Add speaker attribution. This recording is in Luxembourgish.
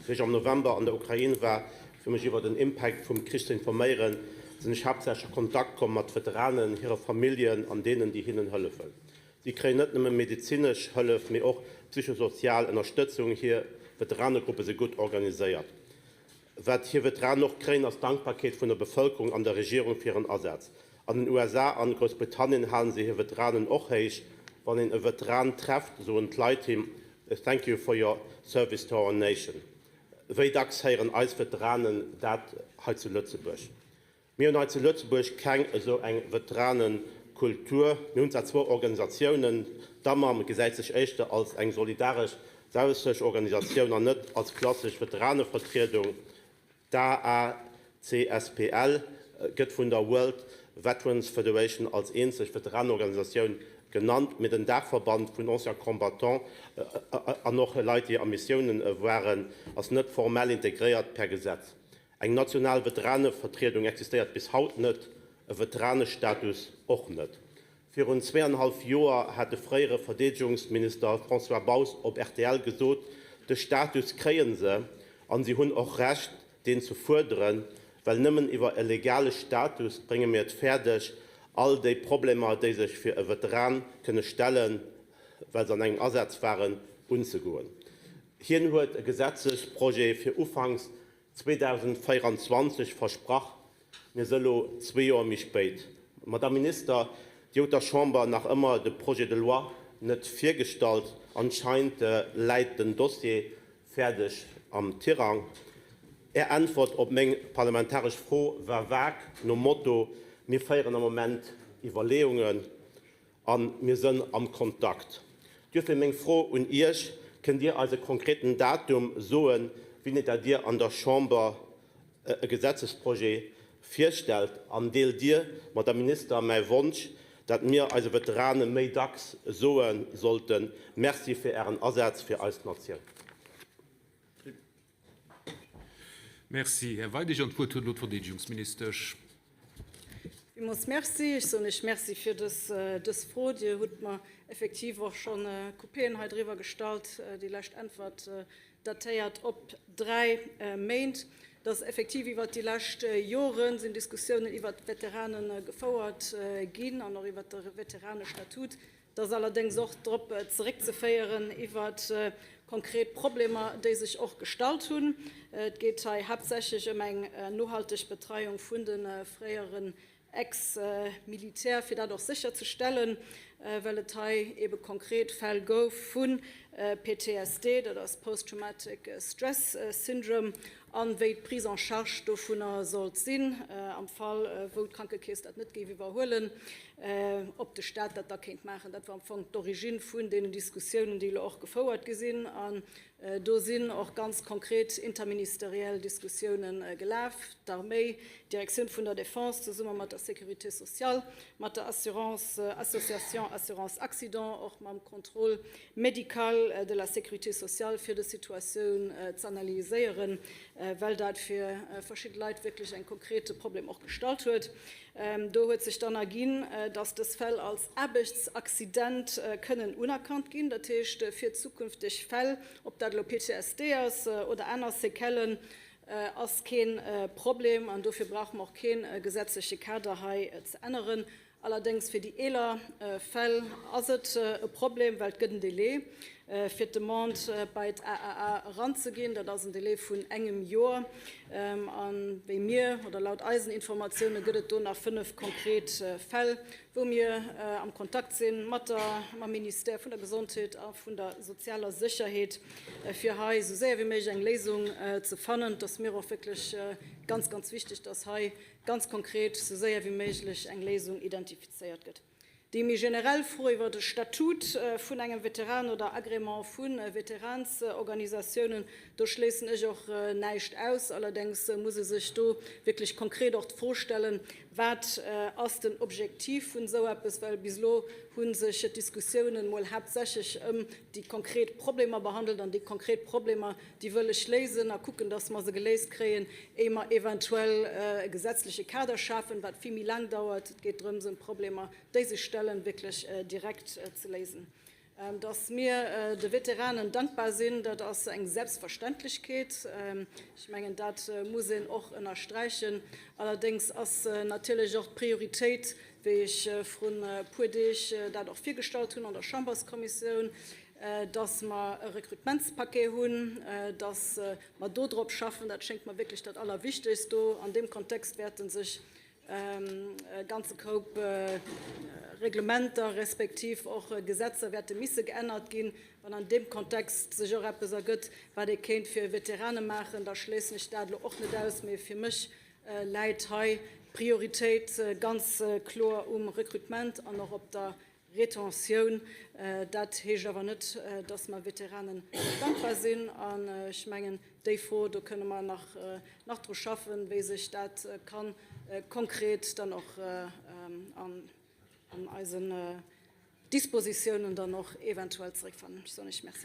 Speaker 1: Wéi ech am November an der Ukrain war, fir mech iwwer den Impact vum Krich ze informéieren, sinn ech haaptsächlech a Kontakt komm mat Veteranen, hire Familljen an deenen, déi hinnen hëllefen. Si kréien net nëmme medezinesch Hëllef, mee och psychosozial Ënnerstëtzung. Hir Veteranegruppe si gutt organiséiert. Wat hir Veteranen och kréien, ass d'Dankbarkeet vun der Bevëlkerung an der Regierung fir hiren Asaz. An den USA an Groussbritannien halen se hir Veteranen och héich. Wann een e Veteran trefft, soen d'Leit him, Thank you for your service to our nation. Wéi dacks héieren eis Veteranen dat hei zu Lëtzebuerg? Mir hunn hei zu Lëtzebuerg keng esou eng Veteranekultur. Mir hunn zwar zwou Organisatiounen, d'AMAM gesäit sech éischter als eng solidaresch Selbsthëllefsorganisatioun an net als klassesch Veteranevertriedung. D'AACSPL gëtt vun der World Veterans Federation als eenzeg Veteranenorganisatioun genannt, mee den Daachverband vun Anciens Combattants an och Leit, déi a Missiounen waren, ass net formell integréiert per Gesetz. Eng national Veteranevertriedung existéiert bis haut net, e Veteranestatus och net. Virun zweeanenhallef Joer hat de fréiere Verdeedegungsminister François Bausch op rtl gesot, de Status kréie se an si hunn och Recht, deen ze fuerderen, well nëmmen iwwer e legale Status brénge mir et fäerdeg, all déi Problemer, déi sech fir e Veteran kënne stellen, well se an engem Asaz waren, unzegoen. Hien huet e Gesetzesprojet fir ufanks 2024 versprach. Mir si elo zwee Joer méi spéit. Madamm Minister, Dir hutt der Chamber nach ëmmer de Projet de loi net virgestallt. Anscheinend läit den Dossier fäerdeg am Tirang. Är Äntwert op meng parlamentaresch Fro war vag, nom Motto, Mir féieren am Moment Iwwerleeungen. A mir sënn am Kontakt. Duerfir meng Fro un Iech, Kënnt Dir eis e konkreten Datum soen, wéini dat Dir an der Chamber e Gesetzesprojet virstellt? An deelt Dir, Madamm Minister, mäi Wonsch, dat mir eise Veterane méi dacks soe sollten, Merci fir Ären Asaz fir eis Natioun?
Speaker 2: Merci, Här Weidig. An d'Wuert huet elo d'Verdeedegungsministesch.
Speaker 3: Villmools Merci. Ech soen Iech Merci fir dës Fro. Dir hutt mer effektiv och scho Kopien hei driwwer gestallt. Déi lescht Äntwert datéiert op dräi Méint. Et ass effektiv iwwert déi lescht Jore sinn Diskussiounen iwwert d'Veterane gefouert ginn an och iwwert de Veteranestatut. Dat ass allerdéngs och drop zeréckzeféieren iwwer konkret Problemer, déi sech och gestallt hunn. Et geet hei haaptsächlech ëm eng nohalteg Betreiung vun de fréieren Ex-Militär, fir dat och sécherzestellen, well et hei eebe konkret Fäll gouf vu PTSD, dat ass Post-Traumatic Stress Syndrome, an wéi d'Prise en charge dovunner sollt sinn, am Fall wou d'Krankekeess dat net géif iwwerhuelen, ob de Stat dat da kéint maachen. Dat war am Fong d'Origine vun deenen Diskussiounen, déi elo och gefouert gi sinn. An do sinn och ganz konkret interministeriell Diskussiounen gelaf, d'Arméi, d'Direktioun vun der Défense zesumme mat der Sécurité sociale, mat der Assurance, Association Assurance Accident, och mam Contrôle médical de la Sécurité sociale, fir des Situatioun z'analyséieren, well dat fir verschidde Leit wierklech eng konkrete Problem och gestallt huet. Do huet sech dann erginn, dass dës Fäll als Aarbechtsaccident kënnen unerkannt ginn. Dat heescht, fir zukünfteg Fäll, ob dat elo PTSD ass oder aner Séquellen, ass kee Problem an dofir brauche mer och kee gesetzleche Kader hei ze änneren. Allerdéngs fir déi eeler Fäll ass et e Problem, well et gëtt en Délai, fir d'Demande bei d'AAA eranzeginn. Dat ass en Délai vun engem Joer. A wéi mir, oder laut eisen Informatioune gëtt et do nach 5 konkret Fäll, wou mir am Kontakt si mat der, mam Ministère vun der Gesondheet a vun der sozialer Sécherheet, fir hei esou séier wéi méiglech eng Léisung ze fannen. Et ass mir och wierklech ganz, ganz wichteg, dass hei ganz konkret esou séier wéi méiglech eng Léisung identifizéiert gëtt. Déi méi generell Fro iwwer e Statut vun engem Veteran oder Agrément vu Veteransorganisatiounen, do schléissen ech och näischt aus. Allerdéngs muss ee sech do wierklech konkret och d'Fro stellen, Wat ass den Objektiv vun esou eppes? Well bis elo hu sech d'Diskussiounen emol haaptsächlech ëm déi konkret Problemer behandelt an déi konkret Problemer, Déi wëll ech léisen a kucken, dass mer se geléist kréien, éier mer eventuell e gesetzleche Kader schafen, wat vill méi laang dauert. Et geet drëms, ëm d'Problemer, déi sech stellen, wierklech direkt ze léisen. Dass mir de Veteranen dankbar sinn, dat ass eng Selbstverständlechkeet. Ech mengen, dat muss een och ënnersträichen. Allerdéngs ass natierlech och d'Prioritéit, wéi ech vrun e puer Deeg dat och virgestallt hunn an der Chamberskommissioun, dass mer e Rekrutementspaquet hunn, dass mer dodrop schaffen. Dat schéngt mer wierklech dat Allerwichtegst do. An deem Kontext wäerte sech e ganze Koup Reglementer respektiv och Gesetzer wäerte misse geännert ginn. Wann an deem Kontext sech och eppes ergëtt, wat ee kéint fir Veterane maachen, da schléissen ech dat elo och net aus. Mee fir mech läit hei d'Prioritéit ganz kloer um Rekrutement an och op der Retentioun. Dat heescht awer net, dass mer Veteranen net dankbar sinn. An ech mengen, déi Fro, do kënne mer nach dru schaffen, wéi sech dat ka konkret dann och an eisen Dispositiounen dann och eventuell zeréckfannen. Ech soen Iech Merci.